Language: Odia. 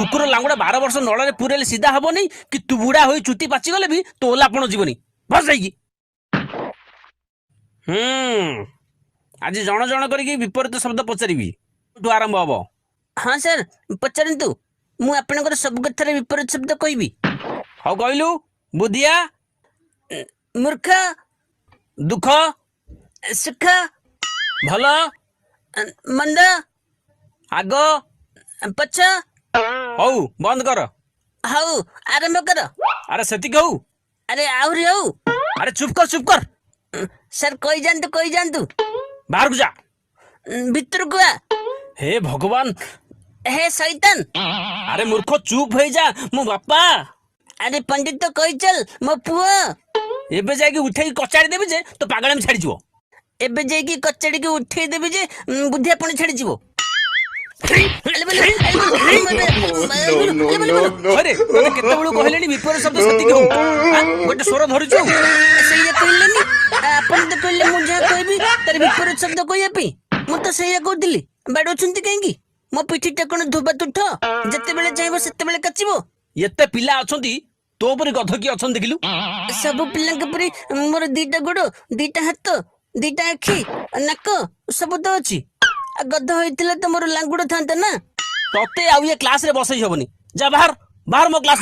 କୁକୁର ଲାଙ୍ଗୁଡା 12 ବର୍ଷ ନଳରେ ପୁରେଇଲେ ସିଧା ହବନି କି ତୁ ବୁଢା ହୋଇ ଚୁଟି ପାଚିଗଲେ ବି ତୋ ଓଲାପଣ ଯିବନି। ବସ ଯାଇକି। ହୁଁ, ଆଜି ଜଣ ଜଣ କରିକି ବିପରୀତ ଶବ୍ଦ ପଚାରିବି। ତୁ ଆରମ୍ଭ ହବ। ହଁ ସାର୍, ପଚାରନ୍ତୁ। ମୁଁ ଆପଣଙ୍କର ସବୁ କଥାରେ ବିପରୀତ ଶବ୍ଦ କହିବି। ହଉ, କହିଲୁ। ବୁଦ୍ଧିଆ? ମୂର୍ଖ। ଦୁଃଖ? ସୁଖ। ଭଲ? ମନ୍ଦ। ଆଗ? ପଛ। ହଉ, ବନ୍ଦ କର। ହଉ, ଆରମ୍ଭ କର। ଆରେ, ସେତିକି ହଉ। ଆରେ, ଆହୁରି ହଉ। ଆରେ, ଚୁପ କର, ଚୁପ କର। ସାର୍, କହିଯାଆନ୍ତୁ, କହିଯାଆନ୍ତୁ। ବାହାରକୁ ଯା। ଭିତରକୁ ଆ। ହେ ଭଗବାନ! ହେ ଶୈତାନ! ଆରେ ମୂର୍ଖ, ଚୁପ ହେଇଯା। ମୋ ବାପା। ଆରେ ପଣ୍ଡିତ, କହିଚାଲ। ମୋ ପୁଅ। ଏବେ ଯାଇକି ଉଠେଇକି କଚାଡ଼ି ଦେବି ଯେ ତୋ ପାଗଳାମି ଛାଡ଼ିଯିବ। ଏବେ ଯାଇକି କଚାଡ଼ିକି ଉଠେଇ ଦେବି ଯେ ବୁଦ୍ଧି ଆପଣ ଛାଡ଼ିଯିବ। ଆରେ, ତତେ କେତେବେଳୁ କହିଲେଣି ବିପରୀତ ଶବ୍ଦ ସେତିକି ହଉ। ଆଁ? ଗୋଟେ ସ୍ୱର ଧରିଛୁ ଆଉ। ସେଇଆ କହିଲେନି? ଆପଣ ତ କହିଲେ ମୁଁ ଯାହା କହିବି ତାର ବିପରୀତ ଶବ୍ଦ କହିବା ପାଇଁ। ମୁଁ ତ ସେଇଆ କହୁଥିଲି। ବାଡଉଛନ୍ତି କାହିଁକି? ମୋ ପିଠିଟା କଣ ଧୋବା ତୁଠ, ଯେତେବେଳେ ଚାହିଁବ ସେତେବେଳେ କାଚିବ? ଏତେ ପିଲା ଅଛନ୍ତି, ତୋ ପରି ଗଧ କିଏ ଅଛନ୍ତି ଦେଖିଲୁ? ସବୁ ପିଲାଙ୍କ ପରି ମୋର ଦିଟା ଗୋଡ, ଦିଟା ହାତ, ଦିଟା ଆଖି, ନାକ ସବୁ ତ ଅଛି। ଆଉ ଗଧ ହେଇଥିଲେ ତ ମୋର ଲାଙ୍ଗୁଡ ଥାନ୍ତା ନା? ତତେ ଆଉ ଇଏ କ୍ଲାସରେ ବସେଇ ହବନି। ଯା, ବାହାର, ବାହାର ମୋ କ୍ଲାସ।